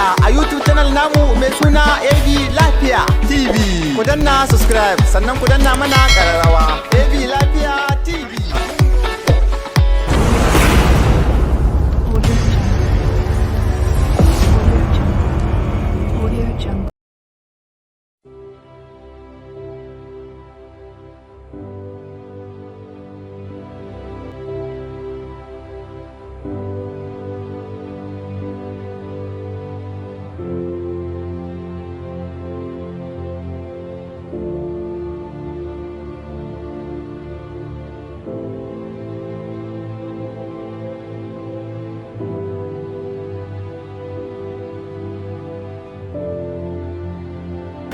Lafiya a YouTube channel namu mai suna AB Lafiya TV. Ku danna subscribe sannan ku danna mana kararrawa. AB Lafiya TV. Audio Jungle. Audio Jungle. Audio Jungle.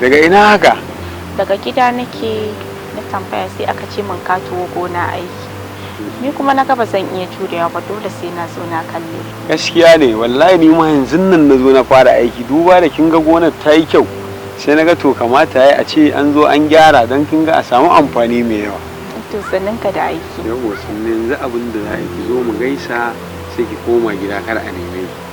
Daga ina haka? Daga gida nake. Na tambaya sai aka ce min ka tuwo gona aiki. Ni kuma na ga ba zan iya jurewa ba, dole sai na zo na kalle. Gaskiya ne, wallahi ni ma yanzu nan na zo na fara aiki. Duba da kin ga gonar ta yi kyau, sai na ga to kamata yayi a ce an zo an gyara don kin ga a samu amfani mai yawa. To, sannin ka da aiki. Yau sannan yanzu abin da za a yi, ki zo mu gaisa sai ki koma gida, kar a neme ki.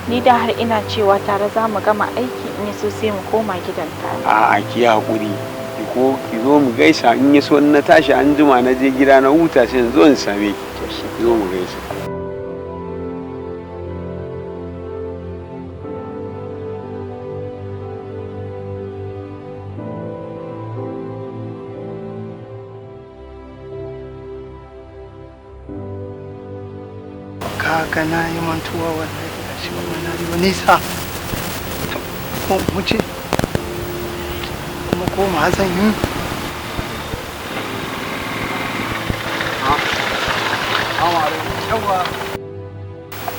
Ni da har ina cewa tare za mu gama aiki, in ya so sai mu koma gidan tare. A'a, ki hakuri, ki ko ki zo mu gaisa, in ya so in na tashi an jima na je gida na huta sai in zo in same ki. To shi. Ki zo mu gaisa. Kaka, na yi mantuwa wallahi, ga shi kuma na yi nisa. To, ko mu ce kuma ko ma zan yi. Yawwa.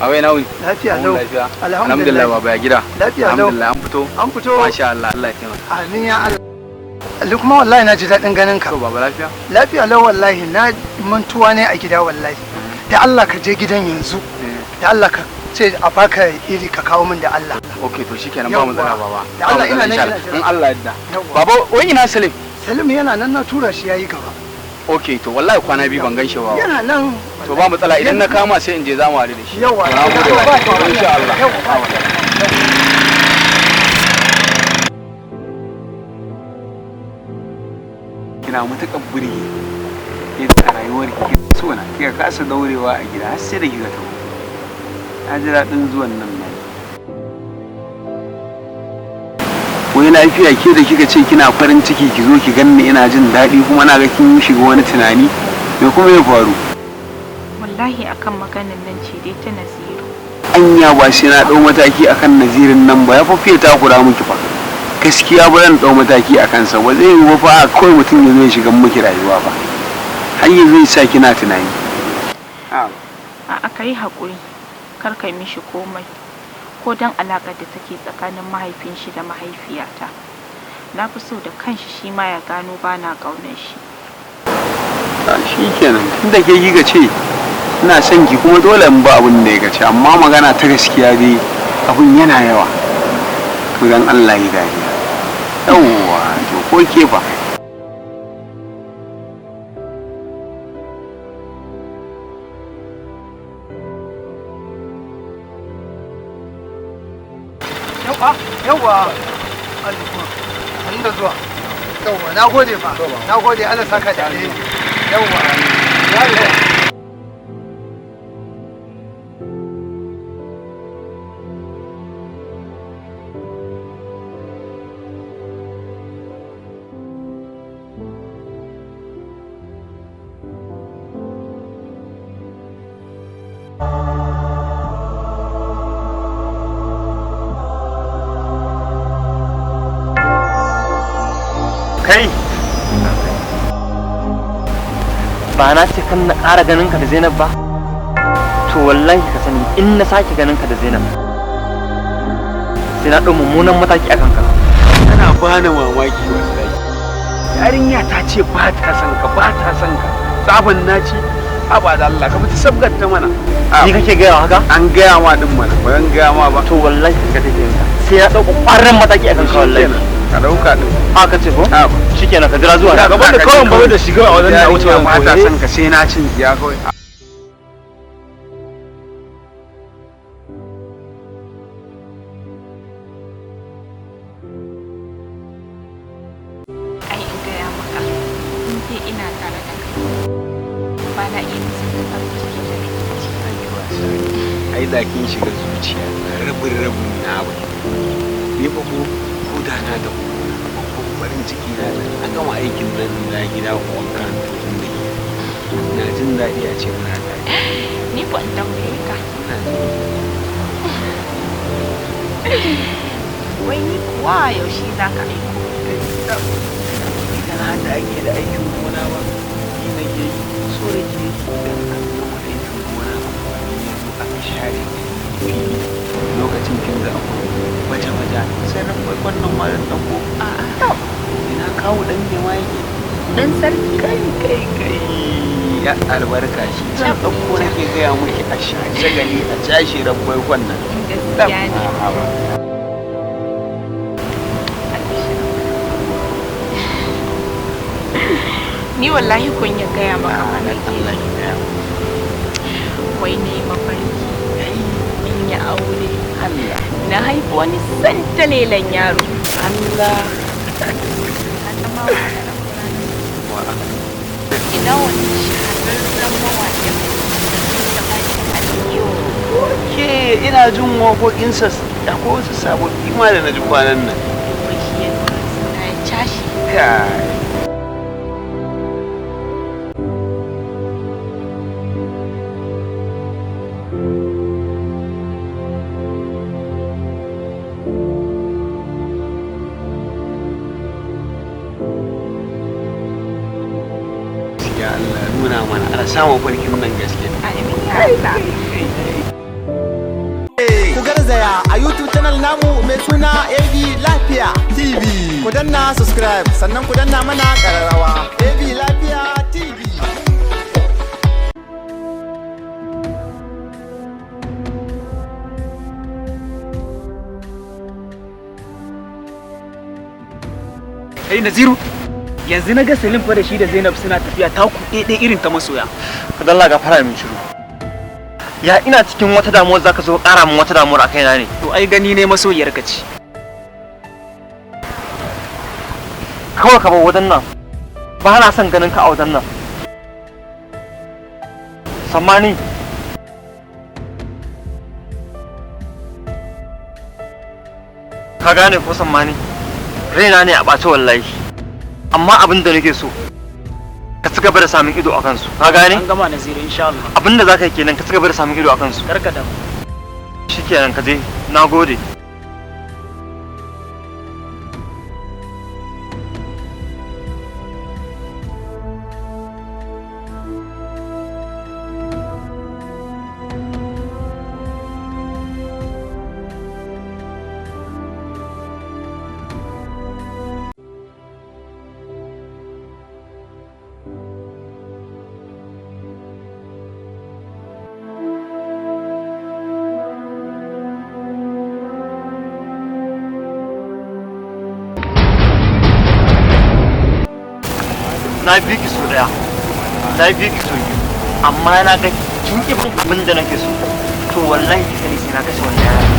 Awai na wuni. Lafiya lau. Lafiya. Alhamdulillah. Alhamdulillah baba, ya gida? Lafiya lau. Alhamdulillah, an fito. An fito. Masha Allah, Allah ya taimaka. Amin ya Allah. Ali, kuma wallahi na ji daɗin ganin ka. To baba, lafiya? Lafiya lau wallahi, na mantuwa ne a gida wallahi. Da Allah ka je gidan yanzu, da Allah ka ce a baka iri ka kawo min, da Allah. Okay, to shikenan, ba mu zana baba. Da Allah, Ba mu ina nan, zana, insha ina Allah. jira. In Allah yadda. Yawwa. Baba, wai ina Salim? Salim yana nan, na tura shi yayi gaba. Okay, to wallahi kwana biyu ban ganshi ba. Yana nan. To ba matsala, idan na kama sai in je za mu haɗu da shi. Yawa. Na gode baba. Insha Allah. Yawa. Kina matuƙar burge yadda a rayuwar ki so na kika kasa daurewa a gida har sai da kika taho. Na ji daɗin zuwan nan na wai lafiya ke da kika ce kina farin ciki ki zo ki ganni, ina jin daɗi kuma na ga kin shiga wani tunani, me kuma ya faru? Wallahi akan maganin nan ce dai ta Naziru. Anya ba sai na ɗau mataki akan Nazirin nan ba? Ya fa fiye takura miki fa. Gaskiya ba zan ɗau mataki a kansa ba, zai yi ba fa kawai mutum ya zo ya shiga miki rayuwa ba har yanzu zai sa kina tunani. A'a, ka yi haƙuri, kar ka yi mishi komai, ko don alaƙar da take tsakanin mahaifin shi da mahaifiyata. Na fi so da kanshi shi ma ya gano ba na ƙaunar shi. Shi kenan, tunda ke kika ce ina son ki, kuma dole in ba abin da ya ce, amma magana ta gaskiya dai abin yana yawa. To dan Allah ya dariya. Yawwa, to ko ke fa? Yawa, yawa. Ali kuma san da zuwa. Yawa, na gode fa, na gode, Allah saka da alheri. Yawa, yawa. Kai, ba na ce kan na ƙara ganin ka da Zainab ba? To wallahi ka sani, in na sake ganin ka da Zainab, sai na ɗau mummunan mataki a kanka. Tana bani mamaki wallahi, yarinya ta ce ba ta son ka, ba ta son ka, tsaban naci. Aba da Allah, ka fita sabgar ta mana. Ni kake gaya wa haka? An gaya ma din mana, ba zan gaya ma ba. To wallahi ka take yin sai na ɗau ƙwararren mataki a kanka wallahi. Ka dauka din. A ka ce ko? A ba. Shikenan, ka jira zuwa. Ka gaban da kawai baro da shiga a wajen da wuce Yarinya ba ta kawai. son ka, sai na cin tsiya kawai. na iya misalta farin cikin da nake ciki. Ai wasa. Ai da kin shiga zuciya na rabin rabin na ba. Ni fa ko da na da babban farin ciki na da na gama aikin nan na gida ko wanka to inda ke. Na jin daɗi a ce muna tare. Ni ko in tambaye ka. Ina jin Wai ni kuwa yaushe za ka aiko? Idan har da ake da aikin gona ba, ni nake yi so nake yi idan an gama aikin gona amfani ya zo aka share fili lokacin kin ga akwai baje-baje sai ran wannan ma zan ɗauko. A'a. Ina kawo ɗan ne ma yake. Dan sarki. Kai kai kai ya albarka shi zan ɗauko nake gaya miki a shagali a cashe ran baikon nan. Gaskiya ne. A'a ba. Ni wallahi kun ya gaya maka ma A'a, dan nake Allah ji. ki gaya mu. Wai ne mafarki. In yi aure. Allah. Na haifi wani santalelan yaro. Allah. Ka san ma wa aka ɗauko ranar? Wa'a. Ina wani shahararren mawaƙin Mustapha Aliyu. Ke ina jin waƙoƙinsa akwai wasu sababbi ma da na ji kwanan nan. Wai shi ya suna ya cashe. Kai. Gaskiya Allah nuna mana ana samun farkin nan gaske. Amin ya Allah. Ku garzaya a YouTube channel namu mai suna AB Lafiya TV. Ku danna subscribe sannan ku danna mana kararrawa. AB Lafiya TV. Kai Naziru, yanzu na ga Salim fa da shi da Zainab suna tafiya taku ɗaya irin ta masoya. Ka dalla ga fara min shiru. Ya ina cikin wata damuwa zaka zo ƙara min wata damuwar a kaina ne. To ai gani ne masoyiyar ka ce. Kawai ka bar wajen nan. Ba na son ganin ka a wajen nan. Sammani. Ka gane ko Sammani? Raina ne a ɓace wallahi. Amma abin da nake so, ka ci gaba da samun ido a kansu. Ka gane? An gama Naziru insha Allah. Abin da za ka yi kenan ka ci gaba da samun ido a kansu. Kar ka damu. Shikenan ka je. Na gode. Na bi ki so daya, na bi ki so biyu, amma na ga kin ki bin abin da nake so, to wallahi ki sani sai na kashe wannan yaron.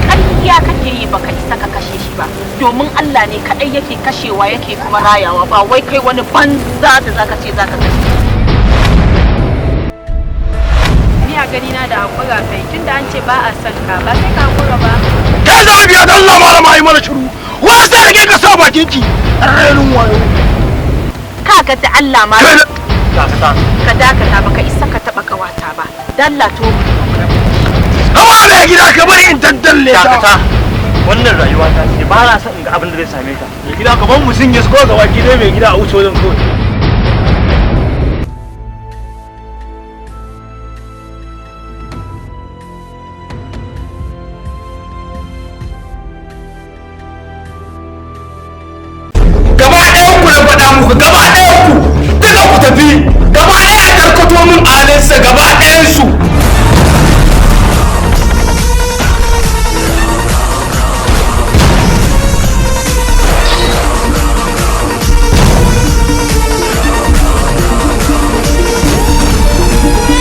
Ƙarya kake yi, baka isa ka kashe shi ba, domin Allah ne kaɗai yake kashewa yake kuma rayawa, ba wai kai wani banza da zaka ce zaka kashe shi. Ni a gani na da hakura kai, tunda an ce ba a son ka ba sai ka hakura ba. Ka zama biya don Allah malama yi mana shiru. Wasa da ke ka sa bakin ki. Rainin wayo. Kaga da Allah ma Kai Dakata. Ka dakata, baka isa ka taɓa ƙawata ba. Dalla to. Hawa mai gida, ka bari in daddalle ta. Dakata, wannan rayuwa ta ce ba na son in ga abin da zai same ka. Mai gida, kamar mutum ya sko gaba ki dai mai gida a wuce wajen kawai. Gaba ɗayan ku na faɗa muku, gaba ɗayan ku duka ku tafi gaba ɗaya a tarkato min ahalinsa gaba ɗayan su.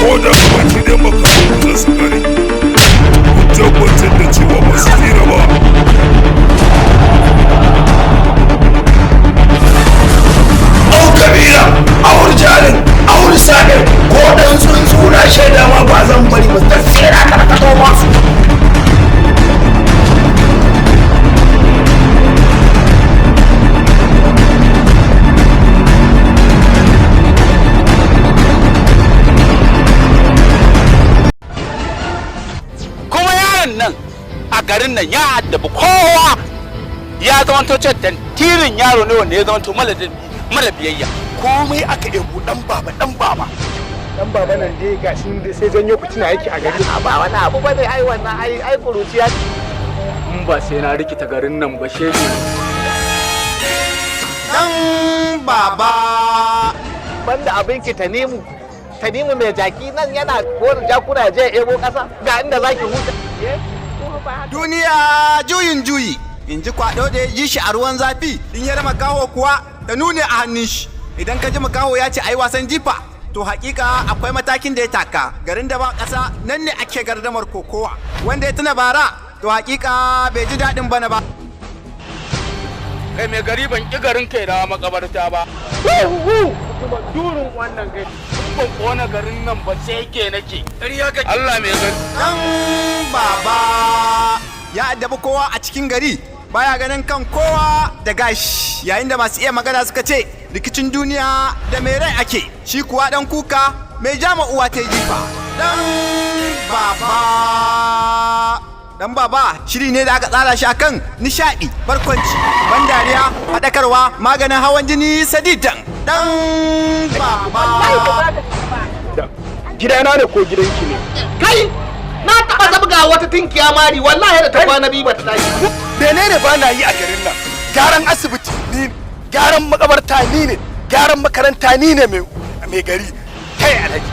Ko da baki da makamu za su kare, ku tabbatar da cewa ba su tsira ba. Au kabila, au rijalin, au nisa'in. A garin nan ya addabi kowa, ya zamanto ce tantirin yaro ne wanda ya zamanto mara biyayya. Komai aka ebo dan baba, dan baba. Dan baba nan dai gashi dai sai janyo fitina yake a gari. Ba wani abu bane, ai wannan ai kuruciya. In ba sai na rikita garin nan ba, shege. Dan Baba. Banda abinki, Tanimu, Tanimu mai jaki nan yana kore jakuna je ebo kasa, ga inda zaki huta. Duniya juyin juyi, in ji kwaɗo da ya ji shi a ruwan zafi, in ya rama kawo kuwa da nune a hannun shi. Idan ka ji makaho ya ce a yi wasan jifa, to hakika akwai matakin da ya taka. Garin da ba ƙasa nan ne ake gardamar kokowa. Wanda ya tuna bara, to hakika bai ji daɗin bana ba. Kai mai gari, ban ƙi garin kai da makabarta ba. Kuma durin wannan gari. Ban kona garin nan ba, sai ke nake. Allah mai gari. Dan Baba ya addabi kowa a cikin gari, baya ganin kan kowa da gashi, yayin da masu iya magana suka ce rikicin duniya da mai rai ake, shi kuwa dan kuka mai jama uwa ta jifa. Dan Baba. Dan Baba shiri ne da aka tsara shi akan nishadi, barkwanci, ban dariya, faɗakarwa, maganin hawan jini sadidan. Dan Baba. Gidana ne ko gidanki ne? Kai, na taba zabga wata tinkiya mari, wallahi da ta kwana biyu bata tashi. Menene ba na yi a garin nan? Gyaran asibiti ni ne, gyaran makabarta ni ne, gyaran makaranta ni ne, mai gari. Kai alhaji,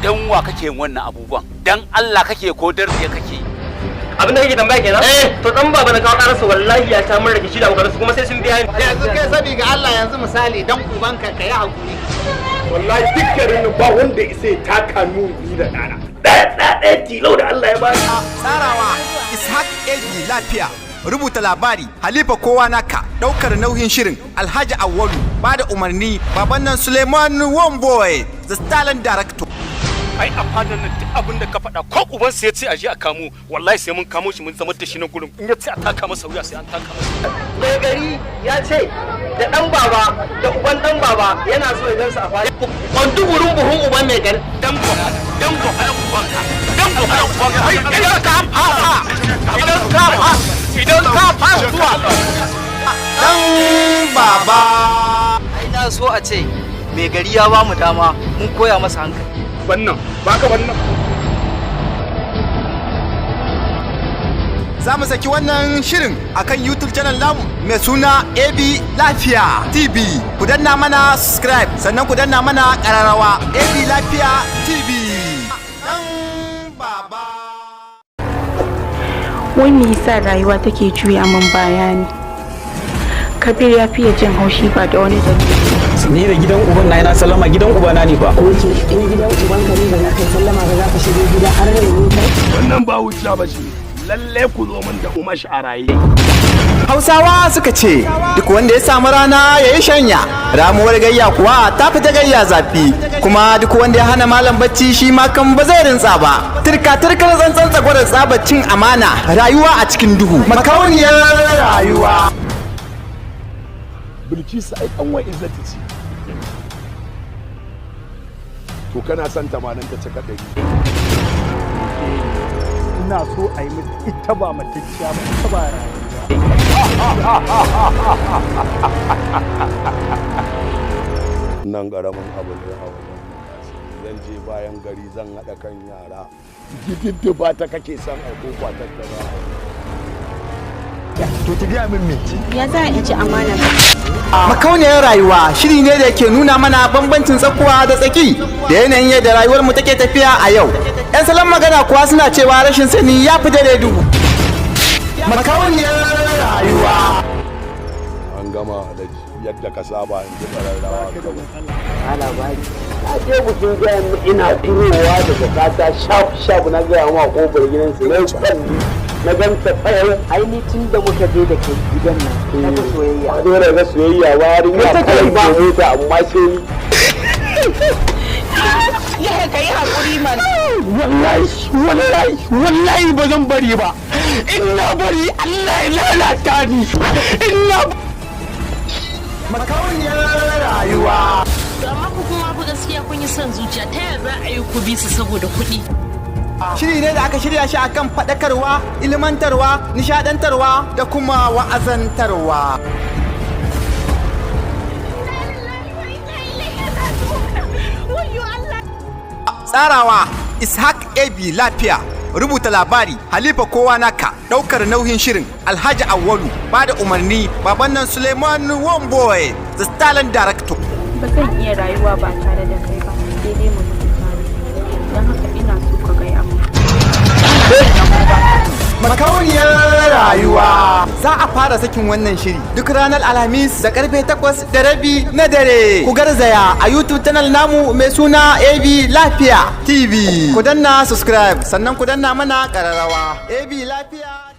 dan wa kake yin wannan abubuwan? Dan Allah kake ko dan riya kake yi? Abin da kake tambaya kenan? Eh, to dan baba na kawo karasa, wallahi ya sha mun rikici da abokansu kuma sai sun biya ni. Yanzu kai, sabi ga Allah, yanzu misali dan ubanka ka yi hakuri. Wallahi duk garin nan ba wanda isa ya taka ni da ɗana. Ɗaya ɗaya ɗaya tilo da Allah ya bani. Tsarawa Ishaq AB Lafiya. Rubuta labari Halifa Kowa Naka. Daukar nauyin shirin Alhaji Awwalu. Bada umarni baban nan Suleiman Womboy, the talent director. Ai a fadar nan duk abin da ka faɗa, ko uban sa ya ce a je a kamo, wallahi sai mun kamo shi, mun zama da shi nan gurin. In ya ce a taka masa wuya, sai an taka masa. Mai gari ya ce da dan baba da uban dan baba yana so ya gansu a fada. Kwandugurin buhun uban mai gari. Dan baba, dan baba ubanka, dan baba ubanka. Idan ka fasa, idan ka fasa, idan ka fasa zuwa. Dan Baba. Ai na so a ce mai gari ya ba mu dama mun koya masa hankali. Wannan baka wannan. Za mu saki wannan shirin akan YouTube channel namu mai suna AB Lafiya TV. Ku danna mana subscribe, sannan ku danna mana ƙararrawa. AB Lafiya TV. Dan Baba. Wai me yasa rayuwa take juya min baya ne? Kabir ya fiye jin haushi ba da wani dalili. Ni da gidan uban na yana sallama, gidan ubana ne ba. Oke, in gidan uban ka ne ba za ka yi sallama ba, za ka shigo gida har da yi kai? Wannan ba hujja ba ce. Lalle ku zo min da umashi a raye. Hausawa suka ce duk wanda ya samu rana ya yi shanya, ramuwar gayya kuwa ta fita gayya zafi, kuma duk wanda ya hana malam bacci shi ma kan ba zai rintsa ba. Turka turkar tsantsan tsagwarar tsabar cin amana, rayuwa a cikin duhu, makauniyar rayuwa. Bilkisu ai kanwar Izzati ce. To kana son 80 ta cika 100. Ina so a yi mata ita ba matacciya ba, ita ba rayuwa. Nan ƙaramin abu ne a wajen zan je bayan gari zan haɗa kan yara. Gididdiba ta kake son ai ko kwatar ta za a yi. To ki gaya min me? Ya za a ci amana? Makauniyar rayuwa shiri ne da ke nuna mana bambancin tsakuwa da tsaki da yanayin yadda rayuwar mu take tafiya a yau. 'Yan salon magana kuwa suna cewa rashin sani ya fi dare duhu. Makauniyar rayuwa. An gama alhaji, yadda ka saba, in ji ƙararrawa kawai. A labari. Na je bikin gayan ina turowa da jakata shaf shaf, na gaya ma kofar gidansa na kwalli na ganta fayau. Ai ni tun da muka je da kai gidan nan na ga soyayya. Ba dole ga soyayya ba, yarinya Ita kawai kai ba. ke mota amma sai ni. Ya ka yi haƙuri mana. Wallahi wallahi wallahi ba zan bari ba. In na bari Allah ya lalata ni. In na Makauniyar rayuwa. To amma ku kuma fa gaskiya kun yi son zuciya, ta yaya za a yi ku bi su saboda kuɗi? Shiri ne da aka shirya shi akan faɗakarwa, ilmantarwa, nishadantarwa da kuma wa'azantarwa. Tsarawa Ishaq AB Lafiya, rubuta labari Halifa Kowa Naka, daukar nauyin shirin Alhaji Awwalu, bada umarni baban nan Suleiman Womboy, the talent director. Ba zan iya rayuwa ba tare da kai ba, sai dai mu mutu tare. Don haka ina so ka gaya mu. Makauniyar Rayuwa. Za a fara sakin wannan shiri duk ranar Alhamis da karfe 8:30 na dare. Ku garzaya a YouTube channel namu mai suna AB Lafiya TV. Ku danna subscribe, sannan ku danna mana kararrawa. AB Lafiya.